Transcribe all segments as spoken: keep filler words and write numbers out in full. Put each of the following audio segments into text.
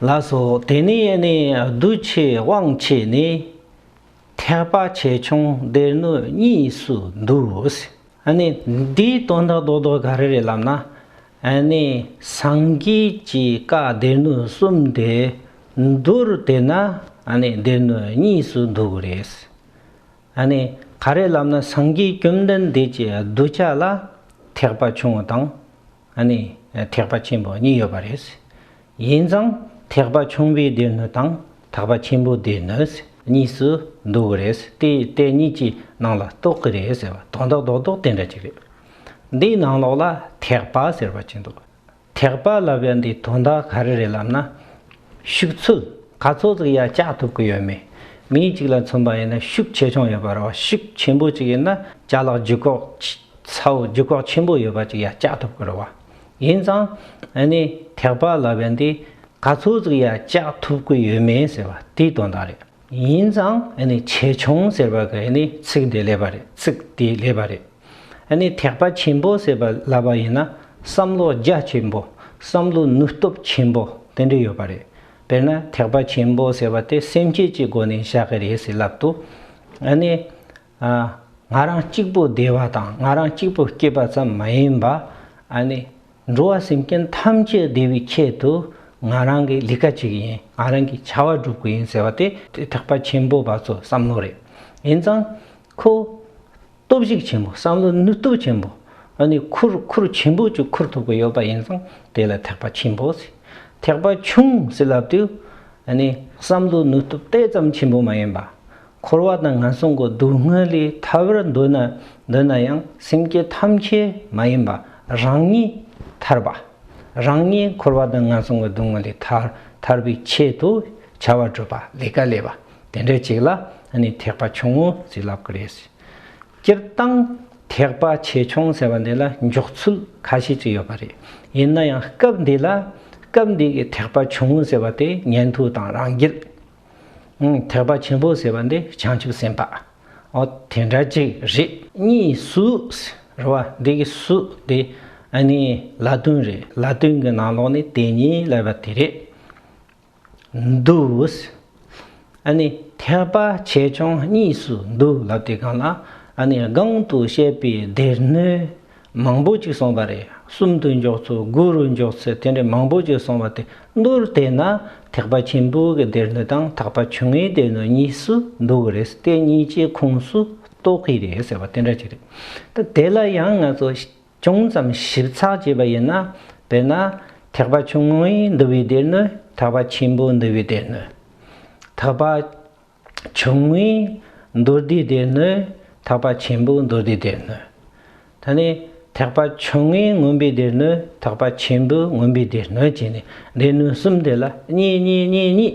ལགས་སོ། དེ་ནས་ནི་བསྡུ་ཆེ་དབང་ཆེ་ནི། ཐེག་པ་ཆེ་ཆུང་སྡེ་སྣོད་གཉིས་སུ་འདུ། ཨ་ནི་འདིའི་དོན་དག་རྡོག་རྡོག་ག་རེ་རེད་ལབ་ན། ཨ་ནི་སངས་རྒྱས་ཀྱི་བཀའ་སྡེ་སྣོད་གསུམ་དེ་མདོར་བསྡུས་ན། ཨ་ནི་སྡེ་སྣོད་གཉིས་སུ་འདུ་གི་རེད། ཨ་ནི་ག་རེ་ལབ་ན། སངས་རྒྱས་བཅོམ་ལྡན་འདས་ཀྱི་གདུལ་བྱ་ལ་ཐེག་པ་ཆུང་ངུ་དང་། ཨ་ནི་ཐེག་པ་ཆེན་པོ་གཉིས་ཡོད་པ་རེད། ཡིན་ཙང་ཐེག་པ་ཆུང་བའི་སྡེ་སྣོད་དང་ཐེག་པ་ཆེན་པོའི་སྡེ་སྣོད་གཉིས་སུ་འདུ་གི་རེད། དེ་དེ་གཉིས་ཀྱི་ནང་ལ་གཏོགས་ཀྱི་རེད་ཟེར་བ། དོན་དག་རྡོག་རྡོག་དེ་འདྲ་ཅིག་རེད། འདིའི་ནང་ལོགས་ལ་ཐེག་པ་ཟེར་བ་ཅིག་འདུག་ཐེག་པ་ལབ་ཡ་འདི་དོན་དག་ག་རེ་རེད་ལབ་ན། ཤུགས་ཚད་ག་ཚོད་ཅིག་ཡར་བཀྱག་ཐུབ་ཀྱི་ཡོད་མེད། མི་གཅིག་ལ་མཚོན་པ་ཡིན་ན། ཤུགས་ཆེ་ཆུང་ཡོད་པ་རེད་བ། ཤུགས་ཆེན་པོ་ཅིག་ཡིན་ན་ཅ་ལག་ལྗིད་ཁོག་ཆེ་ཚ་བོ་ལྗིད་ཁོག་ཆེན་པོ་ཡོད་པ་ཅིག་ཡར་བཀྱག་ཐུབ་ཀྱི་རེད་བ། ཡིན་ཙང་ཨ་ནི་ཐེག་པ་ལབ་ཡ་འདི་ག་ཚོད་ཅིག་ཡར་བཀྱག་ཐུབ་ཀྱི་ཡོད་མེད་ཟེར་བ་དེའི་དོན་དག་རེད། ཡིན་ཙང་ཨ་ནི་ཆེ་ཆུང་ཟེར་བ་གི་ཨ་ནི་ཚིག་འདི་ལེགས་པ་རེད། ཚིག་འདི་ལེགས་པ་རེད། ཨ་ནི་ཐེག་པ་ཆེན་པོ་ཟེར་བ་ལབ་པ་ཡིན་ན། བསམ་བློ་རྒྱ་ཆེན་པོ། བསམ་བློ་ནུས་སྟོབས་ཆེན་པོ་དེ་འདྲ་ཡོད་པ་རེད། དཔེར་ན་ཐེག་པ་ཆེན་པོ་ཟེར་བ་དེ་སེམས་བསྐྱེད་ཀྱི་སྒོ་ནས་བཞག་གི་རེད་ཟེར་ལབ་དུས། ཨ་ནི་ཨ་ང་རང་གཅིག་པུ་བདེ་བ་དང་ང་རང་གཅིག་པུ་སྐྱིད་པ་ཙམ་མ་ཡིན་པ། ཨ་ནི་འགྲོ་བ་སེམས་ཅན་ཐམས་ཅད་བདེ་བའི་ཆེད་དུ་ང་རང་གི་ལས་ཀ་བྱེད་ཀྱི་ཡིན། ང་རང་གི་བྱ་བ་སྒྲུབ་ཀྱི་ཡིན་ཟེར་བ་དེ་ཐེག་པ་ཆེན་པོ་བ་ཚོ་བསམ་བློ་རེད། ཡིན་ཙང་ཁོ་སྟོབས་ཤུགས་ཆེན་པོ། བསམ་བློ་ནུས་སྟོབས་ཆེན་པོ། ཨ་ནི་ཁུར་ཁུར་ཆེན་པོ་ཅིག་ཁུར་ཐུབ་ཀྱི་ཡོད་པ་ཡིན་ཙང་དེ་ལ་ཐེག་པ་ཆེན་པོ་ཟེར། ཐེག་པ་ཆུང་ཟེར་ལབ་དུས། ཨ་ནི་བསམ་བློ་ནུས་སྟོབས་དེ་ཙམ་ཆེན་པོ་མ་ཡིན་པ། འཁོར་བ་དང་ངན་སོང་གི་སྡུག་བསྔལ་ལས་ཐར་བར་འདོད་ན། འདོད་ན་ཡང་སེམས་བསྐྱེད་ཐམས་ཅད་མ་ཡིན་པ། རང་ཉིད་ཐར་པ། རང་ཉིད་འཁོར་བ་དང་ངན་སོང་གི་སྡུག་བསྔལ་ལས་ཐར་ཐར་བའི་ཆེད་དུ་བྱ་བ་སྒྲུབ་པ། ལས་ཀ་ལས་པ་དེ་འདྲ་ཅིག་ལ་ཨ་ནི་ཐེག་པ་ཆུང་ངུ་ཟེར་ལབ་ཀྱི་རེད། སྤྱིར་བཏང་ཐེག་པ་ཆེ་ཆུང་ཟེར་བ་འདི་ལ་འཇོག་ཚུལ་ཁ་ཤས་ཅིག་ཡོད་པ་རེད། ཡིན་ན་ཡང་སྐབས་འདི་ལ། སྐབས་འདི་གི་ཐེག་པ་ཆུང་ངུ་ཟེར་བ་དེ་ཉན་ཐོས་དང་རང་རྒྱལ། ཨང་། ཐེག་པ་ཆེན་པོ་ཟེར་བ་འདི་བྱང་ཆུབ་སེམས་དཔའ། འོ་དེ་འདྲ་ཅིག་རེད། གཉིས་སུ་རེད་བ། འདི་གི་སུ་དེ་ཨ་ནི་ལ་དོན་རེད། ལ་དོན་གྱི་ནང་ལོགས་ནས་དེ་གཉིས་ལབ་པ་དེ་རེད། འདུ། ཨ་ནི་ཐེག་པ་ཆེ་ཆུང་གཉིས་སུ་འདུ་ལབ་དུས་སྒང་ལ། ཨ་ནི་གོང་དུ་བཤད་པའི་སྡེ་སྣོད་མང་པོ་ཅིག་གསུངས་པ་རེད། གསུམ་དུ་འཇོག་ཚུལ། དགུ་རུ་འཇོག་ཚུལ། དེ་འདྲ་མང་པོ་ཅིག་གསུངས་པ་དེ་མདོར་བསྡུས་ན་ཐེག་པ་ཆེན་པོ་གི་སྡེ་སྣོད་དང་ཐེག་པ་ཆུང་ངུའི་སྡེ་སྣོད་གཉིས་སུ་འདུ་གི་རེད། དེ་གཉིས་ཀྱི་ཁོངས་སུ་གཏོགས་ཀྱི་རེད་ཟེར་བ་དེ་འདྲ་ཅིག་རེད། ད་དེ་ལ་ཡང་ང་ཚོ་ཅུང་ཙམ་ཞིབ་ཚགས་བྱས་པ་ཡིན་ན། དཔེར་ན་ཐེག་པ་ཆུང་ངུའི་འདུ་བའི་སྡེ་སྣོད། ཐེག་པ་ཆེན་པོའི་འདུ་བའི་སྡེ་སྣོད། ཐེག་པ་ཆུང་ངུའི་མདོར་བསྡུས་སྡེ་སྣོད། ཐེག་པ་ཆེན་པོའི་མདོར་བསྡུས་སྡེ་སྣོད། ད་ནི་ཐེག་པ་ཆུང་ངུའི་མངོན་པའི་སྡེ་སྣོད། ཐེག་པ་ཆེན་པོའི་མངོན་པའི་སྡེ་སྣོད་བྱས་ནས་སྡེ་སྣོད་གསུམ་དེ་ལ་གཉིས་གཉིས་གཉིས་གཉིས།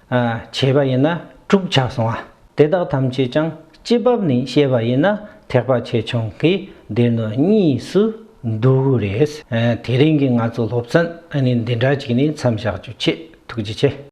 ཨ། བྱས་པ་ཡིན་ན་དྲུག་ཆགས་སོང་ང་། དེ་དག་ཐམས་ཅད་ཀྱང་སྤྱི་བབ་ནས་བཤད་པ་ཡིན་ན་ཐེག་པ་ཆེ་ཆུང་གི་སྡེ་སྣོད་གཉིས་སུ་འདུ་གི་རེད། ཨ། དེ་རིང་གི་ང་ཚོ་སློབ་ཚན་ཨ་ནི་འདི་འདྲ་ཅིག་ནས་མཚམས་བཞག་རྒྱུ་བྱེད། ཐུགས་རྗེ་ཆེ།